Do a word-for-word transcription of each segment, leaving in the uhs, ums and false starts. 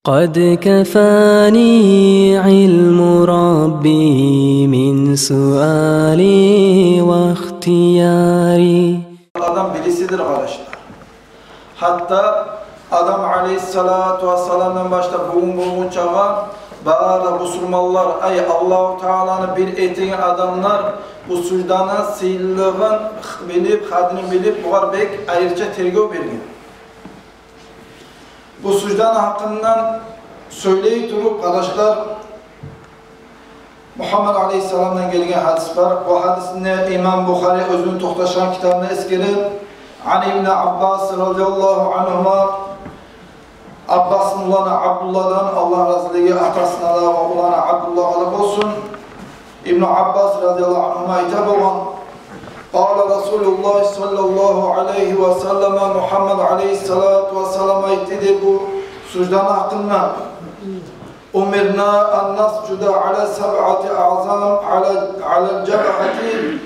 قد كفاني علم ربي من سؤالي واختياري. Адам бирисидир, къардашлар. Гьатта Адам алейгьиссалату вассаламдан башлап бугюн болгъунчагъа бары да бусурманлар, ай, Аллагьу Тааланы бир этеген адамлар бу сужданы сыйлылыгъын билип, къадрин билип, бугъар бек айрыча тергев берген. Бу сужданы гьакъындан сёйлей туруп, къардашлар, Мугьаммад алейгьиссаламдан гелген гьадис бар. Бу гьадисни имам Бухари оьзюню токъташгъан китабында эсгере. Ан ибни Аббас радияллагьу ангьума, Аббасны уланы Абдуллагьдан, Аллагь разилиги атасына да ва уланы Абдуллагьгъа да болсун. Ибну Аббас радияллагьу ангьума айта болгъан: قال رسول الله صلى الله عليه وسلم, Мугьаммад алейгьиссалату вассалам айтды дей бу сужданы гьакъында: أمرنا أن نسجد على سبعة أعظام على، على الجبهة.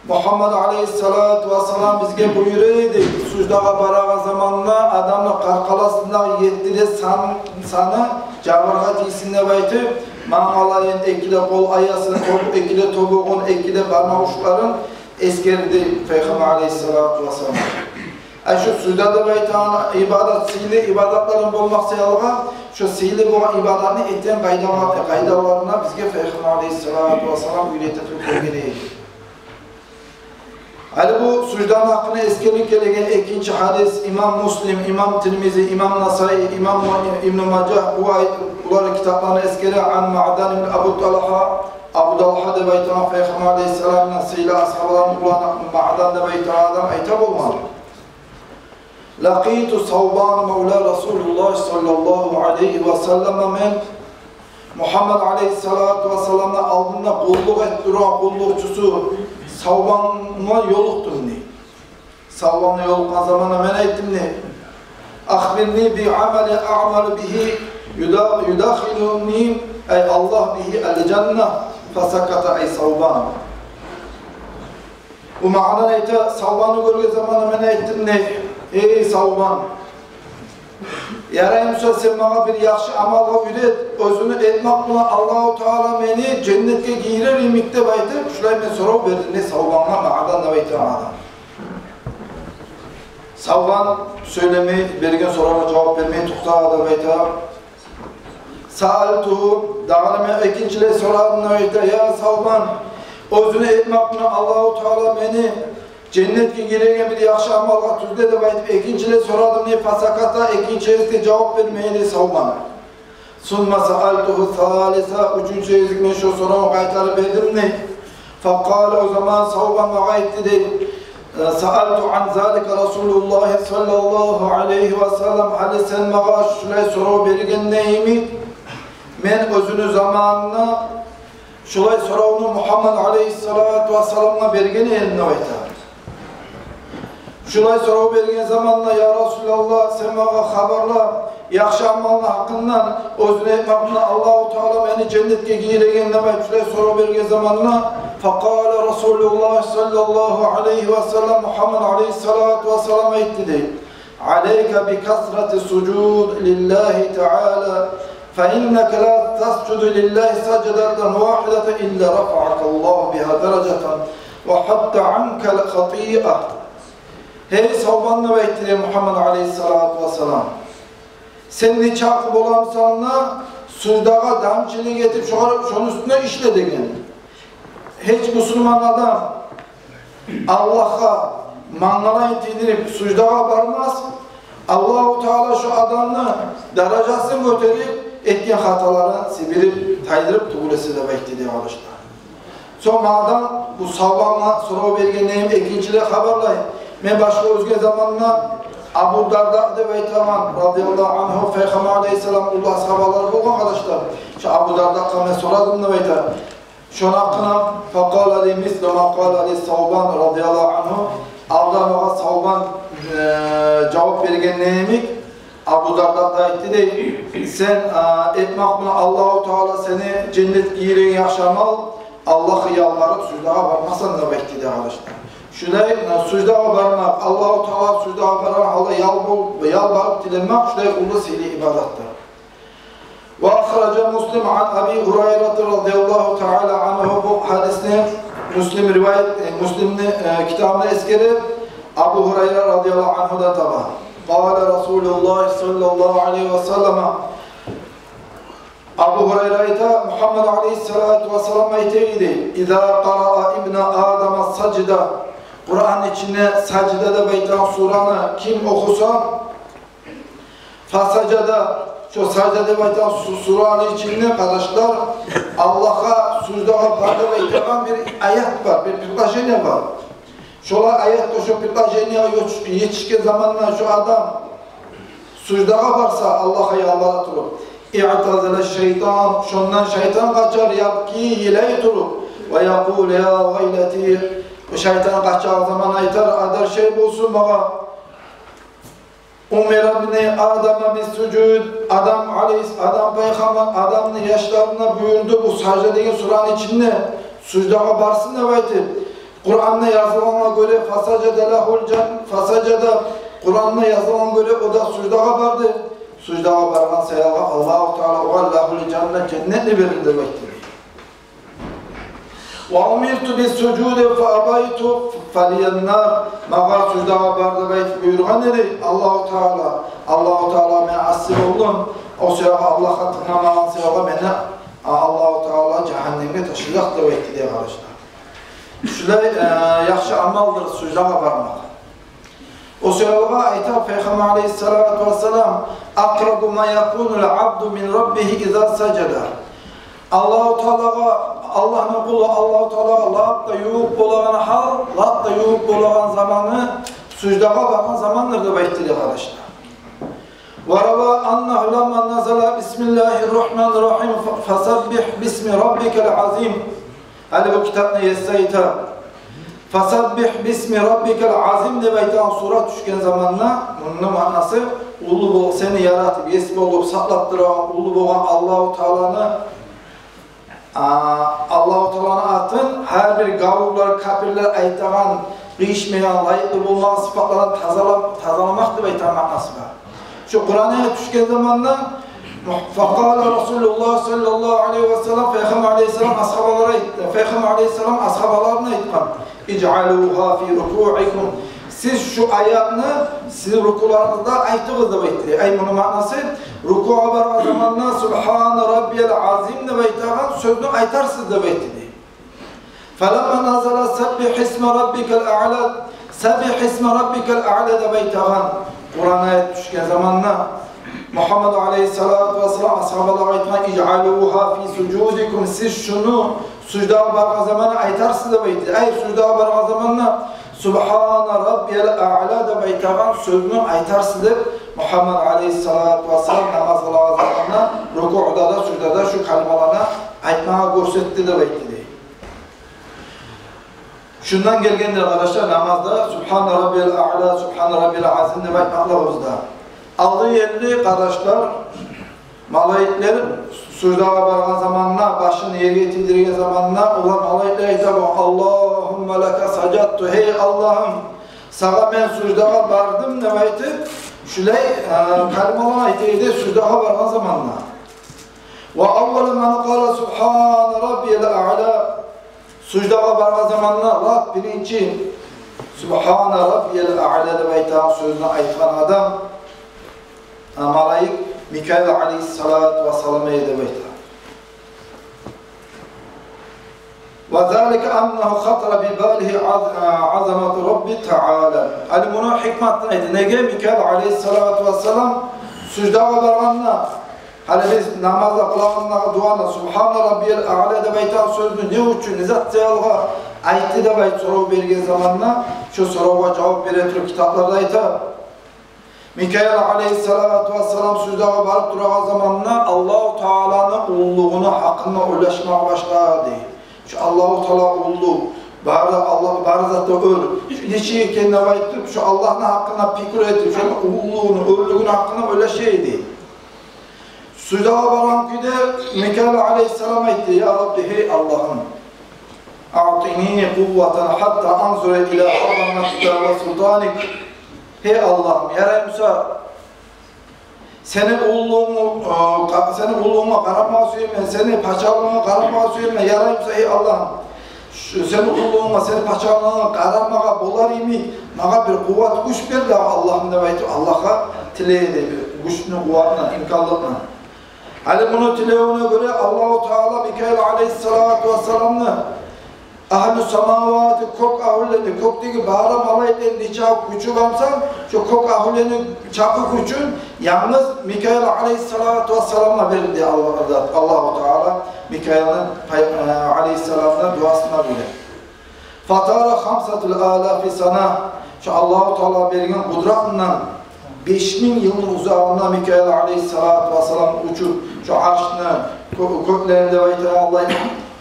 Мугьаммад алейгьиссалату вассалам бизге буюра эди, суждагъа барагъан заманда адамны къаркъарасындагъы етти де сан, саны жабыргъа тийсин деп айтып, мангалайын, эки де къол аясын, тоб-, эки де тобугъун, эки де бармакъ учларын эсгерди Пайхаммар алейгьиссалату вассалам. Ай, шу сужда деп айтагъан ибадат сыйлы ибадатлардан болмакъ саялы, шу сыйлы болгъан ибадатны этеген къайдала-, къайдаларына бизге Пайхаммар алейгьиссалату вассалам уьйрете туруп гелген эди. Гьали бу сужданы гьакъында эсгерилип гелеген экинчи гьадис имам Муслим, имам Тирмизи, имам Насаи, имам Ма-, Ибну Мажагь, бу ай-, булар китапларында эсгере. Ан Маъдан ибн Абу Талгьа, Абу Талгьа деп айтагъан Пайхаммар алейгьиссаламны сыйлы асгьабаларыны уланы Маъдан деп айтагъан адам айта болгъан: لقيت ثوبان مولى رسول الله صلى الله عليه وسلم, мен Мугьаммад алейгьиссалату вассаламны алдында къуллукъ этип тургъан къуллукъчусу Савбангъа ёлукъдум дей. Савбангъа ёлукъгъан заманда мен айтдым дей: أخبرني بعمل أعمل به يد-، يدخلني, أي الله, به الجنة. فسكت, أي Савбан. Бу маънаны айта, Савбанны гёрген заманда мен айтдым дей: «Эй, Савбан, ярай буса, сен магъа бир яхшы амалгъа уьйрет, оьзюню этмек булан Аллагьу Таала мени женнетге гийирер йимик», — деп айтып, шулай мен сорав бердим дей Савбангъа, Маъдан деп айтагъан адам. Савбан сёйлемей, берген соравгъа жавап бермей токътагъан деп айта. سألته, дагъы да мен экинчилей сорадым деп айта: «Я Савбан, оьзюню этмек булан Аллагьу Таала мени женнетге гийиреген бир яхшы амалгъа тюзле», — деп айтып, экинчилей сорадым дей, فسكت, экинчилей де жавап бермей дей Савбан. ثم سألته الثالثة, уьчюнчю гезик мен шо соравну къайтарып бердим дей. فقال, о заман Савбан магъа айтды дей: سألت عن ذلك رسول الله صلى الله عليه وسلم, гьали сен магъа шулай сорав бергенде йимик, мен оьзюню заманында шулай соравну Мугьаммад алейгьиссалату вассаламгъа берген эдим деп айта. Шулай сорав берген заманда: «Я Расулаллагь, сен магъа хабарла яхшы амалны гьакъындан, оьзюню этмек булан Аллагьу Таала мени женнетге гийиреген», — деп айтып, шулай сорав берген заманда, فقال رسول الله صلى الله عليه وسلم, Мугьаммад алейгьиссалату вассалам айтды дей: عليك بكثرة السجود لله تعالى، فإنك لا تسجد لله سجدة واحدة إلا رفعك الله بها درجة وحط عنك الخطيئة. «Гьей Савбан, — деп айтды дей Мугьаммад алейгьиссалату вассалам, — сен нечакъы боламысан да суждагъа дамчылыкъ этип, шогъар, шону уьстюнде ишле», — деген. Гьеч бусурман адам Аллагьгъа мангалайын тийдирип суждагъа бармас, Аллагьу Таала шо адамны даражасын гётерип, этген хаталарын сибирип, тайдырып тюгюл эсе деп айтды дей, къардашлар. Сонг Маъдан бу Савбангъа сорав бергенде йимик экинчилей хабарлай: «Мен башгъа оьзге заманда Абу Дарда деп айтагъан, радияллагьу ангьу, Пайхаммар алейгьиссаламны уллу асгьабалары болгъан, къардашлар. Шо Абу Дардагъа мен сорадым», — деп айта. Шону гьакъына, فقال لي مثل ما قال لي ثوبان رضي الله عنه. Алда магъа Савбан, э, жавап бергенде йимик, Абу Дарда да айтды дей: «Сен, э, этмек булан Аллагьу Таала сени женнетге гийиреген яхшы амал, Аллагьгъа ялбарып суждагъа бармасан», — деп айтды дей, къардашлар. Шулай, э, суждагъа бармакъ, Аллагьу Таалагъа суждагъа баргъан гьалда ял бол-, ялбарып тилемек, шулай уллу сыйлы ибадатдыр. Ахража Муслим ан Аби Гьурайрата радияллагьу таала ангьу. Бу гьадисни Муслим риваят, э, Муслимни, э, китабында эсгере, Абу Гьурайра радияллагьу ангьудан таба. Къала Расулуллагь саллаллагьу алайгьи ва саллама. Абу Гьурайра айта, Мугьаммад алайгьиссалату вассалам айта эди: «Иза къараа ибну Адама сажда». Къуран ичинде Сажда деп айтагъан сураны ким охуса, фасажада, шо Сажда деп айтагъан су-, сураны ичинде, къардашлар, Аллагьгъа суждагъа бар деп айтагъан бир аят бар, бир предложение бар. Шолай аятгъа, шо предложениеге етиш-, етишген заманда шо адам суждагъа барса, Аллагьгъа ялбара туруп, «Иътазала шайтан», шондан шайтан къачар, «ябки», йылай туруп, «ва якъулу я вайлати». Шайтан къачагъан заман айтар: «Адар шей болсун магъа. Умира ибну Адама бис-сужуд». Адам алайгьис-, Адам пайхаммар Адамны яшларына буюрду бу Сажда деген сураны ичинде суждагъа барсын деп айтып. Къуранда язылгъангъа гёре, «фасажада лагьул жан-», «фасажада», Къуранда язылгъангъа гёре, о да суждагъа барды. Суждагъа баргъан саялы Аллагьу Таала огъар «лагьул жанна», женнетни берди деп айтды. «Ва умирту бис-сужуди фа абайту фалияннар». Магъа суждагъа бар деп айтып буюргъан эди Аллагьу Таала. Аллагьу Таалагъа мен асси болдум. О саялы Аллагьгъа тынгламагъан саялы мени, а, Аллагьу Таала жагьаннемге ташлажакъ деп айтды дей, къардашлар. Шулай, э, яхшы амалдыр суждагъа бармакъ. О саялы айта Пайхаммар алайгьиссалату вассалам: «Акърабу ма якунул абду мин раббигьи иза сажада». Аллагьу Таалагъа, Аллагьны къулу Аллагьу Таалагъа лап да ювукъ болагъан гьал, лап да ювукъ болагъан заманы суждагъа баргъан замандыр деп айтды дей, къардашлар. «Ва рава аннагьу ламма назала бисмиллагьир рагьманир рагьим, фа-, фасаббигь бисми раббикал азим». Гьали бу китапны еси айта: «Фасаббигь бисми раббикал азим» деп айтагъан сура тюшген заманда, муну маънасы: уллу бол-, сени яратып, ес болуп, сакълап турагъан уллу болгъан Аллагьу Тааланы, а, Аллагьу Тааланы атын гьар бир гавурлар, капирлер айтагъан, къыйышмайгъан, лайыкълы болмагъан сыпатлардан тазала-, тазаламакъ деп айтагъан маънасы бар. Шо Къуран аят тюшген заманда, факъала Расулуллагь саллаллагьу алайгьи ва саллам, Пайхаммар алайгьиссалам асгьабалагъа айтды. Пайхаммар алайгьиссалам асгьабаларына айтгъан: «Ижъалугьа фи рукугьикум». Сиз шу аятны сизин рукуларыгъызда айтыгъыз деп айтды. Ай, муну маънасы, рукугъа баргъан заманда «Субгьана раббиял азим» деп айтагъан сёзню айтарсыз деп айтды. «Фаламма назала саббигь исма раббикал аъла», «Саббигь исма раббикал аъла» деп айтагъан Къуран аят тюшген заманда, Мугьаммад алайгьиссалату вассалам асгьабалагъа айтгъан: «Ижъалугьа фи сужудикум», сиз шуну суждагъа баргъан заманда айтарсыз деп айтды. Ай, суждагъа баргъан заманда «Субгьана раббиял аъла» деп айтагъан сёзню айтарсыз деп, Мугьаммад алайгьиссалату вассалам намаз къылагъан заманда рукуъда да, суждада да шу калималаны айтмагъа гёрсетди деп айтды дей. Шундан гелгендир, къардашлар, намазда «Субгьана раббиял аъла, субгьана раббиял азим» деп айтмакълыгъыбызда. Алдын ерли, къардашлар, малайиклер суждагъа баргъан заманда, башын ерге тийдирген заманда, олар, малайиклер, айта болгъан: «Аллагьумма лака сажадту», «Гьей Аллагьым, сагъа мен суждагъа бардым», – деп айтып, шулай, э, калималар айта эди суждагъа баргъан заманда. «Ва аввалу ман къала субгьана раббиял аъла». Суждагъа баргъан заманда лап биринчи «Субгьана раббиял аъла» деп айтагъан сёзню айтгъан адам, а, малайик Микаил алайгьиссалату вассалам эди деп айта. «Ва залика аннагьу хатара би балигьи аз-, а, азамату рабби таала». Гьали муну гьикматын айта. Неге Микаил алайгьиссалату вассалам суждагъа баргъанда, гьали биз намазда къылагъандагъы дуаны, «Субгьана раббиял аъла» деп айтагъан сёзню не учун, не зат саялы айтды деп айтып сорав берген заманда, шо соравгъа жавап бере туруп, китапларда айта, Микаил алайгьиссалату вассалам суждагъа барып турагъан заманда Аллагьу Тааланы уллулугъуну гьакъында ойлашмагъа башлады. Шо Аллагьу Таала уллу, бары Аллагь, бары зат да оьр. Шо нечик экен деп айтып, шо Аллагьны гьакъында пикру этип, шону уллулугъуну, оьрлюгюню гьакъында ойлаша эди. Суждагъа баргъан кюйде Микаил алайгьиссалам айтды: «Я Рабби, гьей Аллагьым, аътини къувватан хатта анзура ила азаматика ва султаник». Гьей Аллагьым, ярай буса, сени уллулугъунгну, э, Сени уллулугъунга къарамагъа сюемен, сени пачалыгъынга къарамагъа сюемен, ярай буса, эй Аллагьым, шу сени уллулугъунга, сени пачалыгъынга къарамагъа болар йимик магъа бир къуват, гюч бер дагъы, Аллагьым, деп айтып, Аллагьгъа тилей эди, бир гючню, къуватны, имканлыкъны. Гьали муну тилевюне гёре Аллагьу Таала Микаил алейгьиссалату вассаламны агьлу самавати, кёк агьлюлени, кёкдеги бары малайиклени нечакъы гючю бар буса, шо кёк агьлюлени чакъы гючюн янгыз Микаил алейгьиссалату вассаламгъа берди Аллагь, Аллагьу Таала Микаилни пай-, э, алейгьиссаламны дуасына гёре. Фатара хамсатул алафи сана. Шо Аллагьу Таала берген къудратындан беш минг йылны узагъында Микаил алейгьиссалату вассалам учуп, шо аршны кё-, кёклеринде, деп айта Аллагь,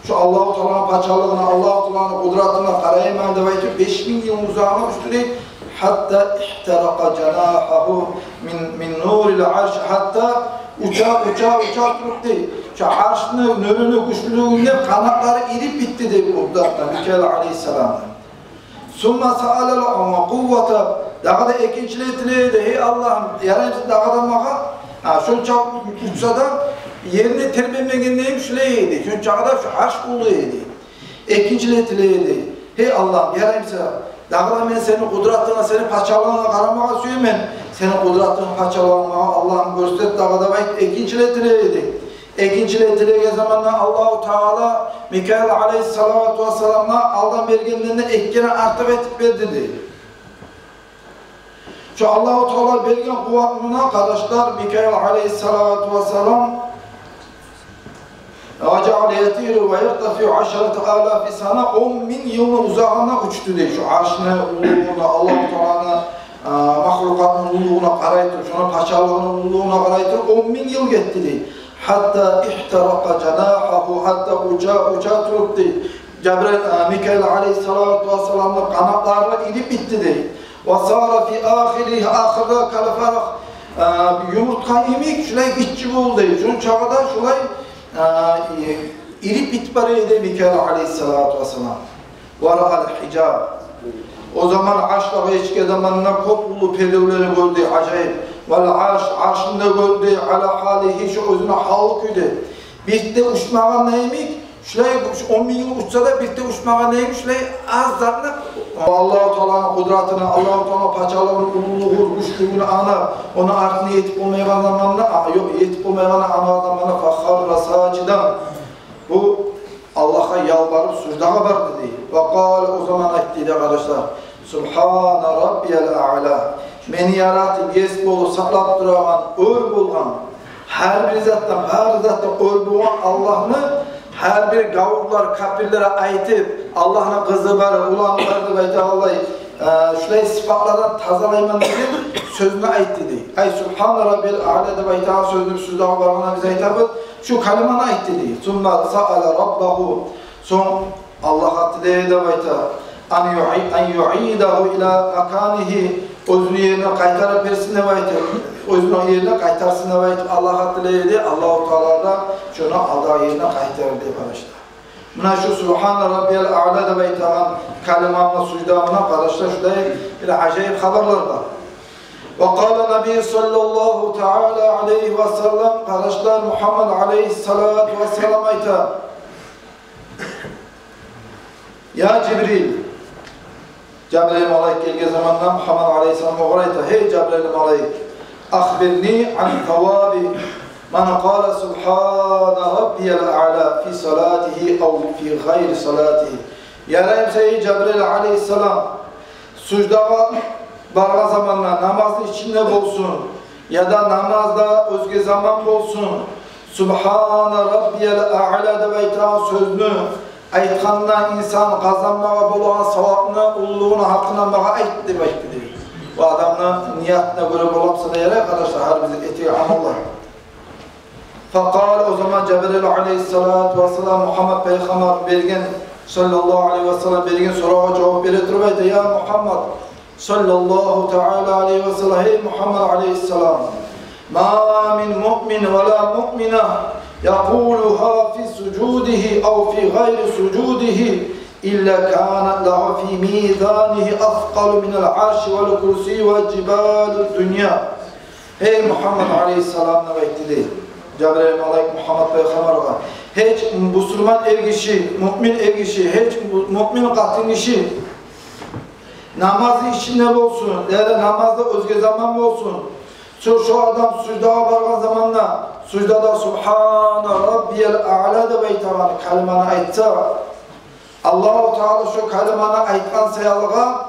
шо Аллагьу Тааланы пачалыгъына, Аллагьу Тааланы къудратына къарайман деп айтып, беш минг йылны узагъына учду дей. Гьатта ихтаракъа жанагьагьу мин, мин нурил арш. Гьатта уча, уча, уча туруп дей, шо аршны нюрюню гючлюлюгюнден къанатлары ирип битди дей, къудратдан, Микаил алейгьиссаламны. Сумма саала лагьу къуввата. Дагъы да экинчилей тилей эди: гьей Аллагьым, ярай буса дагъы да магъа, гьа, шонча учса да, ерни тербемеген йимик шулай эди, шончакъы да шо арш уллу эди. Экинчилей тилей эди: гьей Аллагьым, ярай буса, дагъы да мен сени къудратынга, сени пачалыгъынга къарамагъа сюемен, сени къудратынг, пачалыгъынг магъа, Аллагьым, гёрсет дагъы да, деп айтып, экинчилей тилей эди. Экинчилей тилеген заманда Аллагьу Таала Микаил алейгьиссалату вассаламгъа алдан бергенден де эки керен артыкъ этип берди дей. Шо Аллагьу Таала берген къуватына, къардашлар, Микаил алейгьиссалату вассалам ва жаала ятиру ва яртафиу ашарата алафи сана, он минг йылны узагъына учду дей. Шо аршны уллулугъуна, Аллагьу Тааланы, а, махлукъатны уллулугъуна къарай туруп, шону пачалыгъыны уллулугъуна къарай туруп, он минг йыл гетди дей. Гьатта ихтаракъа жанагьагьу, гьатта уча, уча туруп дей, Жабраил, а, Микаил алейгьиссалату вассаламны къанатлары ирип битди дей. Ва сара фи ахиригьи, ахырда калфаракъ, а, юмуртгъа йимик шулай гиччи болду дей. Шончакъы да шулай, а, и-, ирип битип бара эди Микаил алейгьиссалату вассалам. Ва раал хижаб. О заман аршдагъы эшикге заманда кёп уллу пердевлени гёрдю, ажайып. Вал арш, аршны да гёрдю, ала гьалигьи, шо оьзюню гьалы кюйде. Бир де учмагъан йимик, шулай он минг йыл учса да, бир де учмагъан йимик, шулай аз затны Аллагьу Тааланы къудратына, Аллагьу Тааланы пачалыгъыны уллулугъу, гючлюлюгюн англап, ону артына етип болмайгъан заманда, а, ёкъ, етип болмайгъанын англагъан заманда, фахарра сажидан. Бу Аллагьгъа ялбарып суждагъа барды дей. Ва къала, о заман айтды дей, къардашлар: субгьана раббиял аъла. Мени яратып, ес болуп, сакълап турагъан, оьр болгъан, гьар бир затдан, бары затдан оьр болгъан Аллагьны, гьар бир гавурлар, капирлер айтып, Аллагьны къызы бар, уланы бар деп айта, алай, э, шулай сыпатлардан тазалайман деген сёзню айтды дей. Ай, субгьана раббиял аъла деп айтагъан сёзню суждагъа баргъанда биз айтабыз, шу калиманы айтды дей. Сумма саала раббагьу. Сонг Аллагьгъа тилей деп айта. Ан юи-, ан юидагьу ила маканигьи. Оьзюню ерине къайтарып берсин деп айтып, оьзюню ерине къайтарсын деп айтып, Аллагьгъа тилей дей, Аллагьу Таала да шону алдагъы ерине къайтарар деп, къардашлар. Муна шу субгьана раббиял аъла деп айтагъан калиманы суждагъына, къардашлар, шулай бир ажайып хабарлар бар. Ва къала набий саллаллагьу таала алайгьи ва саллам, къардашлар, Мугьаммад алайгьиссалату вассалам айта: я Жибрил. Жабраил малайик гелген заманда Мугьаммад алайгьиссалам огъар айта: гьей Жабраил малайик, ахбирни ан саваби ман къала субгьана раббиял аъла фи салатигьи ав фи гъайри салатигьи. Ярай буса, гьей Жабраил алайгьиссалам, суждагъа баргъан заманда, намазны ичинде болсун, яда намазда оьзге заман болсун, субгьана раббиял аъла деп айтагъан сёзню айтгъанда инсан къазанмагъа болагъан савапны уллулугъуну гьакъында магъа айт деп айтды дей. Бу адамны ниятына гёре бола буса да ярай, къардашлар, гьар биз этеген амаллар. Факъала, о заман Жабраил алайгьиссалату вассалам Мугьаммад пайхаммар берген, саллаллагьу алайгьи ва саллам, берген соравгъа жавап бере туруп айта: я Мугьаммад, саллаллагьу таала алайгьи ва саллам, гьей Мугьаммад алайгьиссалам, ма мин муъмин ва ла муъмина якъулугьа фи сужудигьи ав фи гъайри сужудигьи илла канат лагьу фи мизанигьи аскъалу минал арши вал курсийи ва жибалид дунья. Гьей Мугьаммад алайгьиссалам, деп айтды дей. Жабраил малайик Мугьаммат пайхаммаргъа: гьеч бусурман эргиши, муъмин эргиши, гьеч бу-, муъмин къатынгиши намазны ичинде болсун, яда намазда оьзге заман болсун, шо, шо адам суждагъа баргъан заманда, суждада «Субгьана раббиял аъла» деп айтагъан калиманы айтса, Аллагьу Таала шо калиманы айтгъан саялыгъа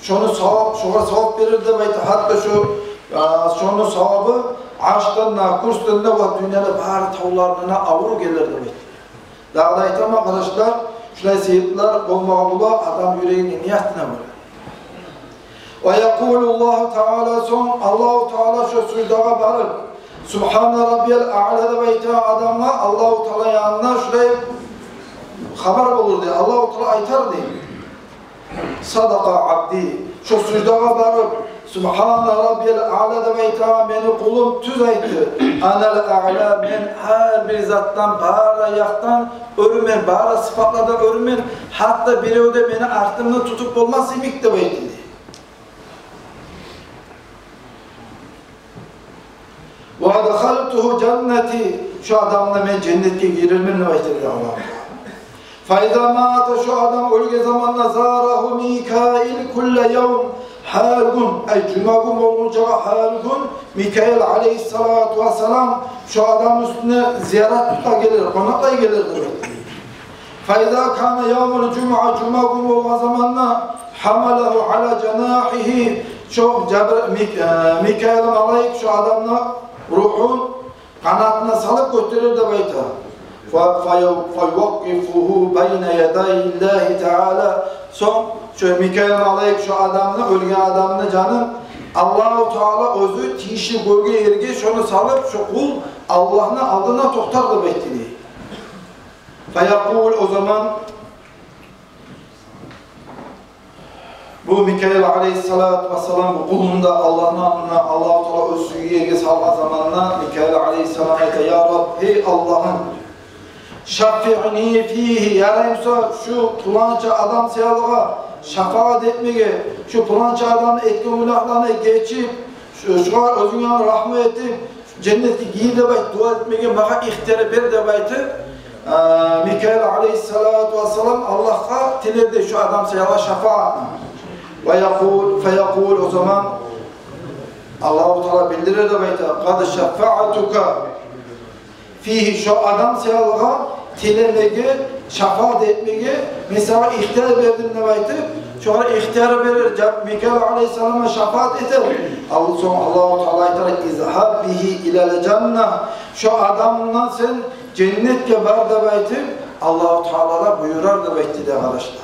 шону савап, шогъар савап берер деп айта. Гьатта шо, а, шону савабы аршдан да, курсдан да ва дюньяда бары тавлардан да авур гелер деп айта. Дагъы да айтаман, къардашлар, шулай сыйлыкълар болмагъа бола адам юрегине, ниятына гёре. Ва якъулу Аллагьу Таала, сонг Аллагьу Таала шо суждагъа барып, «Субгьана раббиял аъла» деп айтагъан адамгъа Аллагьу Таала янында шулай хабар болур дей. Аллагьу Таала айтар дей: «Садакъа абди». Шо суждагъа барып, «Субгьана раббиял аъла» деп айтагъан мени къулум тюз айтды. «Анал аъла», мен гьар бир затдан, бары якъдан оьрмен, бары сыпатлардан оьрмен, гьатта бирев де мени артымны тутуп болмас йимик деп айтды дей. «Ва адхалтугьу жаннати», шо адамны мен женнетге гийирермен деп айтды дей Аллагь. «Фа иза мата», шо адам оьлген заманда, «зарагьу Микаил кулла явм», гьар гюн, ай, жума гюн болгъунчагъа гьар гюн Микаил алайгьиссалату вассалам шо адамны уьстюне зиярат тутма гелер, къонакълай гелер деп айтды. «Фа иза кана явмул жумуа», жума гюн болгъан заманда, «гьамалагьу ала жанагьигьи», шо Жабра-, Мик-, э, Микаил малайик шо адамны ругьун къанатына салып гётерер деп айта. «Фа, фа ю-, фа ювакъкъифугьу байна ядай Аллагьи Таала». Сонг шо Микаил малайик шо адамны, оьлген адамны жанын Аллагьу Таала оьзю тийишли гёрген ерге шону салып, шо къул Аллагьны алдына токътар деп айтды дей. «Фа якъул», о заман бу Микаил алайгьиссалату вассалам бу къулун да Аллагьны алдына, Аллагьу Таала оьз сюйген ерге салгъан заманда Микаил алайгьиссалам айта: «Я Рабб, гьей Аллагьым, шаффиъни фигьи, ярай буса шу пуланча адам саялыгъа шафагьат этмеге, шу пуланча адамны этген гюнагьларына гечип, шу, шугъар оьзюнг янынг рагьму этип, женнетге гийир деп айт, дуа этмеге магъа ихтияр бер», — деп айтып, а, Микаил алайгьиссалату вассалам Аллагьгъа тилер дей шу адам саялы шафагьатны. «Ва якъул, фа якъул», о заман Аллагьу Таала билдирер деп айта: «Къад шафаътука фигьи», шо адам саялыгъа тилемеге, шафагьат этмеге мен сагъа ихтияр бердим деп айтып, шогъар ихтияр берер, жа-, Микаил алайгьиссаламгъа шафагьат этер. Ал-, сонг Аллагьу Таала айтар: «Изгьаб бигьи илал жанна», шо адамдан сен женнетге бар деп айтып, Аллагьу Таала да буюрар деп айтды дей, къардашлар.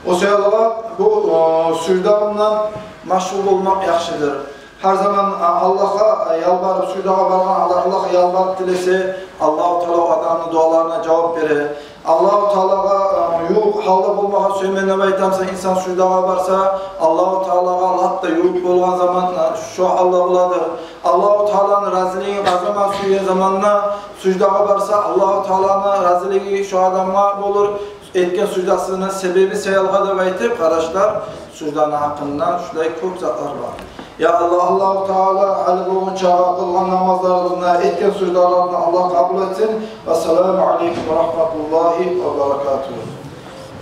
О саялыгъа бу, о, сужда булан машгъул болмакъ яхшыдыр. Гьар заман, а, Аллагьгъа, а, ялбарып, суждагъа баргъан адам Аллагьгъа ялбарып тилесе, Аллагьу Таала о адамны дуаларына жавап бере. Аллагьу Таалагъа, а, ювукъ гьалда болмагъа сюемен деп айтамыса, инсан суждагъа барса, Аллагьу Таалагъа лап да ювукъ болгъан заман, а, шо гьалда боладыр. Аллагьу Тааланы разилигин къазанма сюеген заманда суждагъа барса, Аллагьу Тааланы разилиги шо адамгъа болур. Этген суждасыны себеби саялгъа деп айтып, къардашлар, сужданы гьакъындан шулай кёп затлар бар. Я Аллагь, Аллагьу Таала гьали болгъунчагъа къылгъан намазларыбызны, этген суждаларыбызны Аллагь къабул этсин. Ассаламу алейкум ва рагьматуллагьи ва баракатугьу.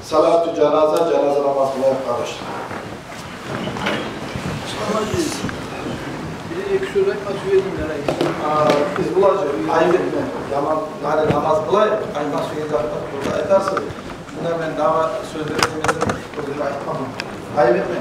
Салату жаназа, жаназа намаз къылайыкъ, къардашлар. Бир-эки сёз айтма сюедим, ярай. А, биз булажы, айып этме. Яман, гьали намаз къылайыкъ, айтма сюеген затны булажы айтарсыз. Шунда мен дагъы сёзлер этмесем, оьзюм айтмам. Айып этме.